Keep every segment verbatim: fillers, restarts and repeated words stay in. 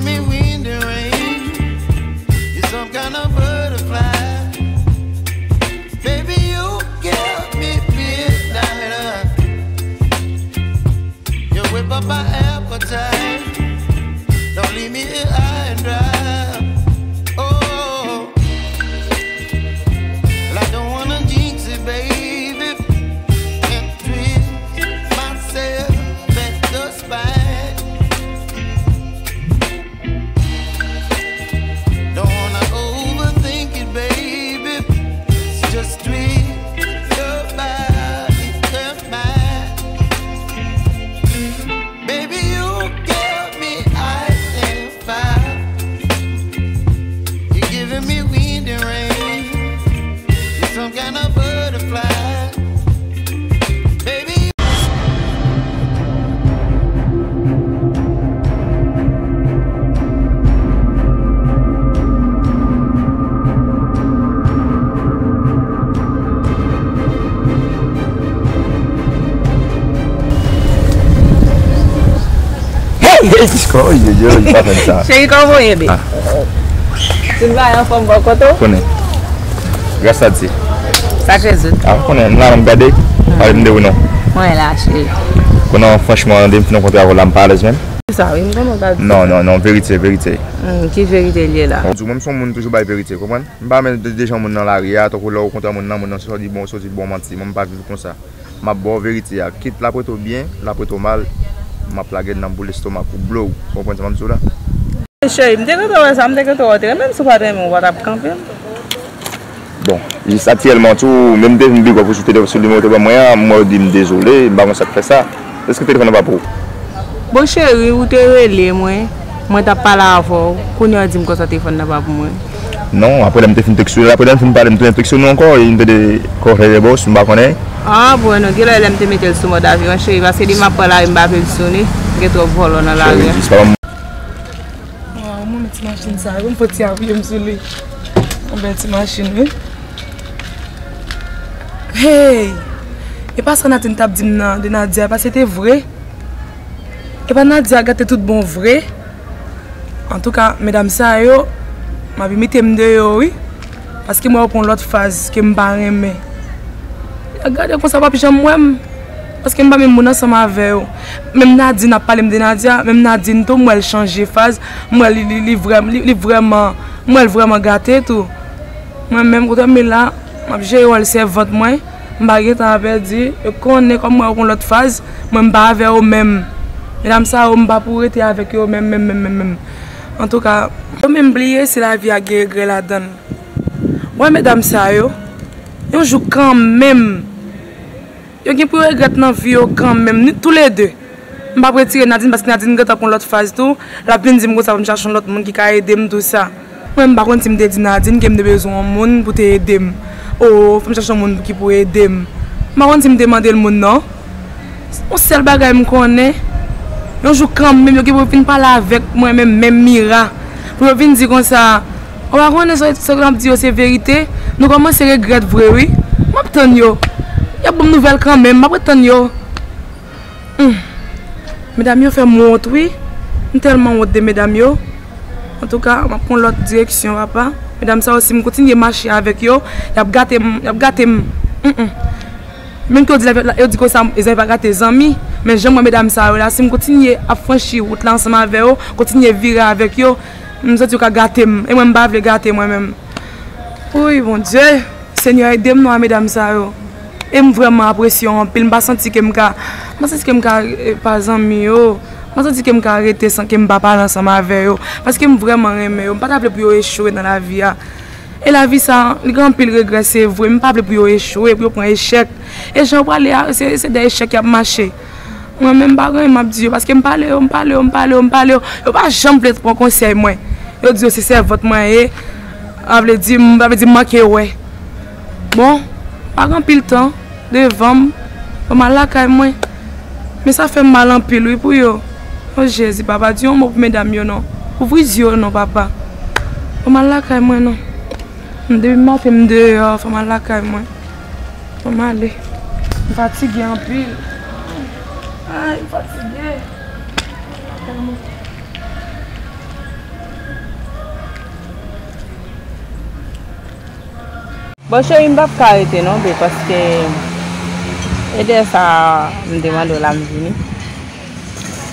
Me wind and rain, you're some kind of butterfly. Baby, you give me midnight. You whip up my appetite. Don't leave me here high and dry. Oh, well, I don't wanna jinx it, baby. And twist myself at the spine. Don't wanna overthink it, baby. It's just twist your body and mine. Baby, you give me ice and fire. You're giving me wind and rain. You're some kind of butterfly. Baby, Hey, hey, Pichko, yo, yo, yo, pa fè m sa. Cheri, kòman w ye, baby? Ah. Tout bagay anfòm bò kote w? Konnen. Gras a Dye. Sa k rezoud? Ah, konnen, m la, m gade. Pale m de ou non. Mwen la, cheri. Konnen, franchman, de m fin rankontre avè w la, m pa alèz menm. Sa, wi, m konnen w ka di. Non, non, non, verite, verite. Hmm, ki verite l ye la? Di w, mwen, m se yon moun toujou bay verite, konprann? M pa renmen de, dejan moun nan lari a, tankou lè w kontre moun nan, moun nan soti bon, soti bon manti. Mwen, m pa viv konsa. M ap ba w verite a. Kit l ap rete w byen, l ap rete w mal, m ap lage l nan boul estomak ou, blow. Ou konprann sa m ap di w la? Cheri, m te gentan wè sa, m te gentan wè w te renmen m, si w pa t renmen m, ou pa t ap kanpe m. Bon, jis aktyèlman tou, menm m te vin big up ou sou telefòn, sou nimewo w te ban mwen an, m wè w di m dezole, m pa konn sa k fè sa. Èske telefòn nan pa pou ou? Bon, cheri, ou te rele mwen, mwen t ap pale avè w, kounye a w di m konsa telefòn nan pa pou mwen. Non, apre lè m te fin tekste w, apre lè m fin pale, m tounen tekste nou ankò, e m tande kòrèy bòs, m pa konnen. Ah, bon, non, genlè lè m te mete l sou mòd avyon, cheri, paske depi m ap pran lari, m pa vle l sone, gen twòp vòlò nan lari a. Cheri, jis pa ban m. Waw, mwen ti machin sa yo, m fò ti apiye m sou li. Yon bèl ti machin, wi. Hey! E pa sa Nadine t ap di m nan, de Nadia, paske se te vre. E pa Nadia gate tout bon vre. Antouka, medam sa yo, m ap imite m de yo, wi. Paske m wè yo pran lòt faz ke m pa renmen. Gade konsa, w p ap janm wè m. Paske m pa menm moun ansanm avè yo. Menm Nadine ap pale m de Nadia, menm Nadine tou, m wè l chanje faz, m wè li, li, li vrèm-, li, li vrèman, m wè l vrèman gate tou. Mwen menm, kote m ye la, m ap jere wòl sèvant mwen, m pa gen tan a pèdi, yo konnen kòm mwen yo gon lòt faz, mwen m pa avè yo menm. Medam sa yo, m pa pou rete avèk yo menm, menm, menm, menm, menm. Antouka, yo menm bliye si lavi a gen regrè ladan l. Wè medam sa yo, yon jou kanmenm, yo gen pou yo regrèt nan vi yo kanmenm, ni toulede. M p ap retire Nadine, paske Nadine gentan pran lòt faz tou. L ap vin di m konsa pou m chache yon lòt moun ki ka ede m, tou sa. Mwen, m pa konn si m te di Nadine ke m te bezwen yon moun pou te ede m. O, fò m chache yon moun ki pou ede m. M pa konn si m te mande l moun, non. Yon sèl bagay m konnen, yon jou kanmenm, yo gen pou yo vin pale avèk mwen menm, menm Mira. Pou yo vin di konsa, ou pa konnen sa, sa yo ap di yo se verite, nou kòmanse regrèt vre, wi. M ap tann yo. Y ap ban m nouvèl kanmenm, m ap ret tann yo. Hmm. Medam yo fè m wont, wi. M tèlman wont de medam yo. Antouka, m ap pran lòt direksyon, papa. Medam sa yo, si m kontinye mache avèk yo, y ap gate m, y ap gate m. Mm, mm. Menm ke yo di, yo di konsa, zanmi pa gate zanmi. Men jan m wè medam sa yo la, si m kontinye ap franchi wout la ansanm avè yo, kontinye vire avèk yo, m santi yo ka gate m. E mwen, m pa vle gate mwen menm. Wouy, Bondye, Senyè, ede m non a medam sa yo. E m vrèman apresye yo anpil. M pa santi ke m ka, m pa santi ke m ka, eh, pa zanmi yo. M pa santi ke m ka rete san ke m pa pale ansanm avè yo. Paske m vrèman renmen yo. M pa ta vle pou yo echwe nan lavi a. E lavi sa, li gen anpil regrè, se vre. M pa vle pou yo echwe, pou yo pran echèk. E jan yo prale a, se, se de echèk y ap mache. Mwen menm, m pa gen anyen m ap di yo, paske m pale yo, m pale yo, m pale yo, m pale yo. Yo pa janm vle pran konsèy mwen. Yo di yo se sèvant mwen ye. Sa vle di, sa vle di m manke wè. Bon, pa gen anpil tan devan m, fò m al lakay mwen. Men sa fè m mal anpil, wi, pou yo. O Jezi, papa, di yon mo pou medam yo non. Ouvri zye yo non, papa. Fò m al lakay mwen non. Depi maten m deyò, fò m al lakay mwen. Fò m ale. M fatige anpil. Ay, m fatige. Tèlman. Bon, cheri, m p ap ka rete non, be, paske e dèyè sa, m te mande w la, m vini.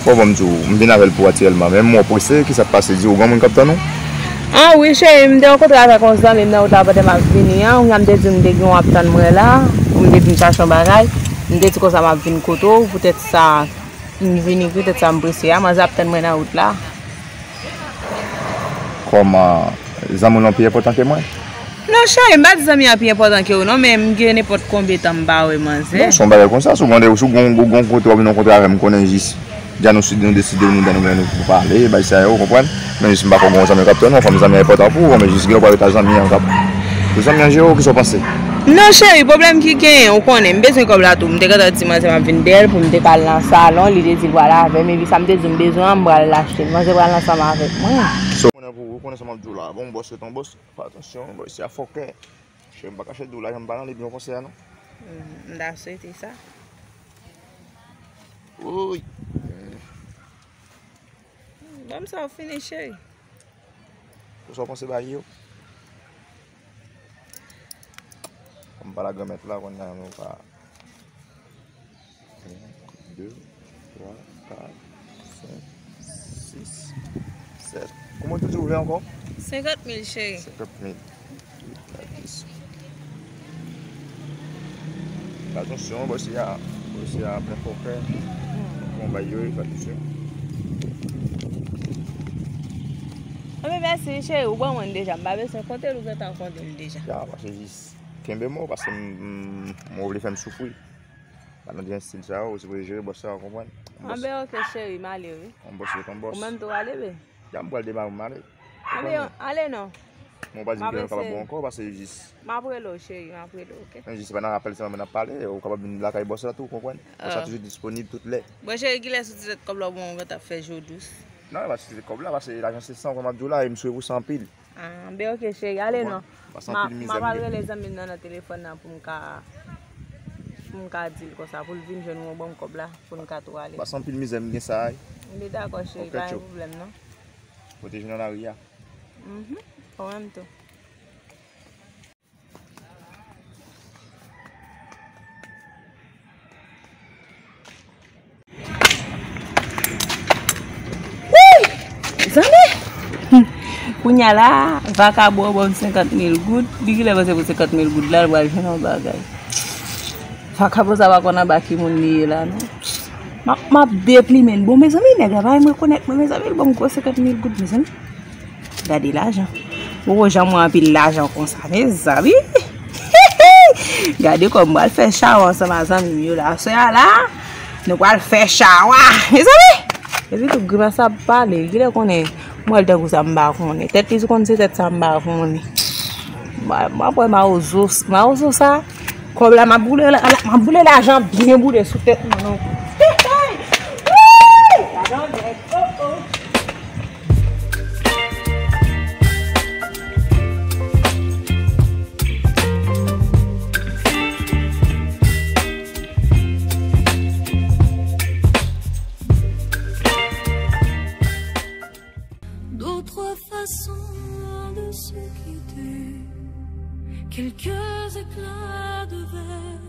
Bon, bon, m di w, m vin avè l pou atyèlman, men m wè w prese, kisa k pase, di w gen moun k ap tann ou? Ah wi, cheri, m te rankontre avèk yon zanmi m nan wout la pandan m ap vini an, kounya m te di w m te gen yon ap tann mwen la, pou m te vin chache yon bagay, m te di konsa m ap vin kote w, poutèt sa, m vini, poutèt sa m prese a, manzè ap tann mwen nan wout la. Kòman, zanmi w lan pi enpòtan ke mwen? Non, cheri, m pa di zanmi an pi enpòtan ke w non, men m gen nenpòt konbyen tan m pa wè manzè. Non, se yon bagay konsa, si w gen, si w gen, gen, gen kote w ap vin rankontre avè m, konnen jis, dja nou si nou deside nou dan nou gen nou pou pale, bay sa yo, ou konprann? Men jis m pa kwè gen yon zanmi k ap tann ou, fò m zanmi an enpòtan pou ou, men jis gen lè w pral rete ak zanmi an k ap, se zanmi an jere w, kisa w panse? Non, cheri, pwoblèm ki genyen, ou konnen, m bezwen kòb la tou, m te gentan di manzè m ap vin dèyè l pou m te ka al nan salon, li te di l pral avè m, epi sa m te di w m bezwen an, m pral achte l, manzè pral ansanm avèk mwen. So, ou konnen pou, ou konnen sa m ap di w la, bon, bòs ret yon bòs. Fè atansyon, bòy, se a fòkè. Cheri, m pa kache di w, lajan m pa nan li byen konsa non. Mm, m ta swete sa. Woy. Ban m sa w fini, cheri. Pou sa w panse bagay yo? Kòm m pa la granmèt la, kounye a nou ka Yon, de, twa, kat, senk, sis, sèt. Kòman w te di w vle ankò? Senkant mil, cheri. Senkant mil. Uit, nèf, dis. Fè atansyon, bòs la, bòs la plen fòkè. Bon, bay yo, fè atansyon. Anben, mèsi, cheri, ou ban mwen l deja. M pa bezwen konte l, ou gentan konte l deja. Ya, pase jis kenbe m, paske m, m, m vle fè m soufri. Pa nan ti estil sa yo, ou sipoze jere bòs sa yo, konprann? Anben, oke, cheri, m ale, wi. Yon bòs ret yon bòs. Ou menm tou ale, be. Ya, m pral demare, m ale. Anben, ale non. Mwen pa di m gen yon kapab bon ankò, paske jis. M ap rele w, cheri, m ap rele w, oke? Men jis se pa nan apèl sèlman n ap pale, ou kapab vin lakay bòs la tou, konprann? Bòs la toujou disponib tout lè. Bon, cheri, kilès ou ti tèt kòb la, ou bon, ou gentan fè je w dous? Non, e pa sou ti tèt kòb la, paske lajan se san, kòm m ap di w la, e m sou pou sa anpil. Ah, ben oke, cheri, ale non. Pase anpil mizè. M a, m a pral rele zanmi m nan nan telefòn nan pou m ka, pou m ka di l konsa, pou l vin jwenn mwen, ban m kòb la, pou n ka tou ale. Pase anpil mizè, m gen sa, wi. Li dakò, cheri, pa gen pwoblèm, non. Pwoteje w nan lari a. Mhm, ou menm tou. Wouy! Mezanmi! Kounye a la, vakabon an ban m senkant mil goud. Li genlè panse pou senkant mil goud la, l pral jwenn yon bagay. Vakabon sa pa konn anba ki moun li ye la, non. M ap, m ap deplimen l. Bon, mezanmi, nèg la pa menm rekonèt mwen, mezanmi, l ban m gwo senkant mil goud, mezanmi. Gade lajan. Poko janm wè anpil lajan konsa, mezanmi. Gade kòm m pral fè chawa ansanm ak zanmi m yo la. Aswè a la, nou pral fè chawa, mezanmi. Epi tou, grimas ap pale. Kilè konnen, m wè l tankou sa m pa konnen. Tèt li tou konn se tèt sa m pa konnen. M ap wè mawozo, mawozo sa. Kòb la, m ap boule la, la, m ap boule lajan byen boule sou tèt mwen non. Hey, hey! Wouy! Lajan nèt. Oh, oh. D'autres façons de se quitter, quelques éclats de verre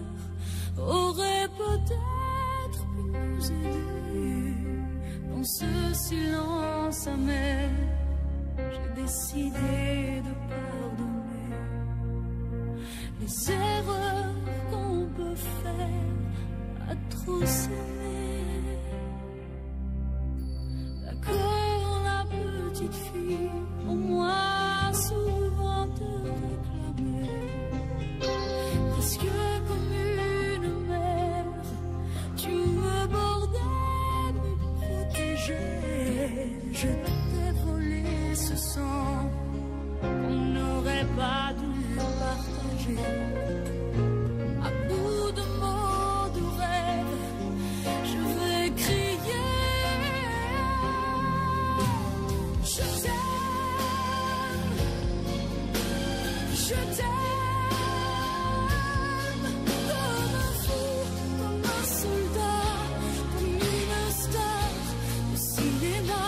auraient peut-être pu nous aider. Dans ce silence amer, j'ai décidé de pardonner. Les erreurs qu'on peut faire à trop s'aimer. D'accord, la petite fille, on m'a souvent te réclamé. Presque comme une mère, tu me bordais, me protégeais. Je t'ai volé ce sang qu'on n'aurait pas dû partager. À bout de mots, de rêves, je vais crier. Je t'aime, je t'aime comme un fou, comme un soldat, comme une star de cinéma.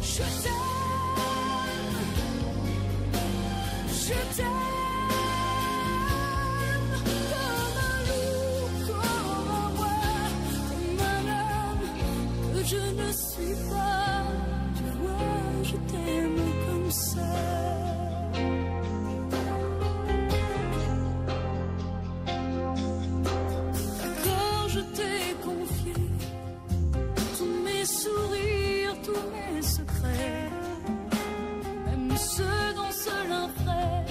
Je t'aime, je t'aime. Je suis pas, tu vois, je t'aime comme ça. Quand je t'ai confié tous mes sourires, tous mes secrets, même ceux dont seul un frère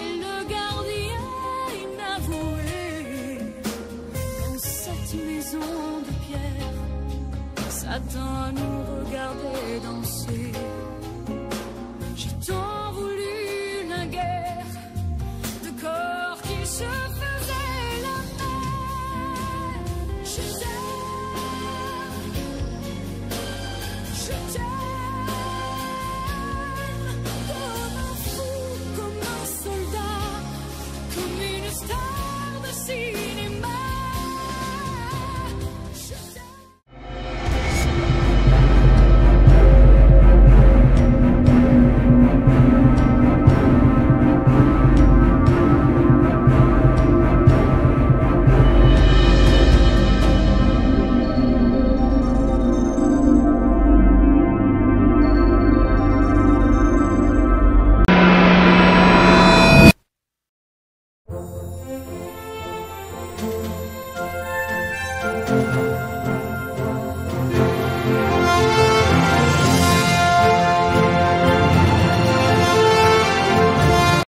est le gardien inavoué. Dans cette maison de pierre, Satan nous regardait danser. J'ai tant voulu naguère de corps qui se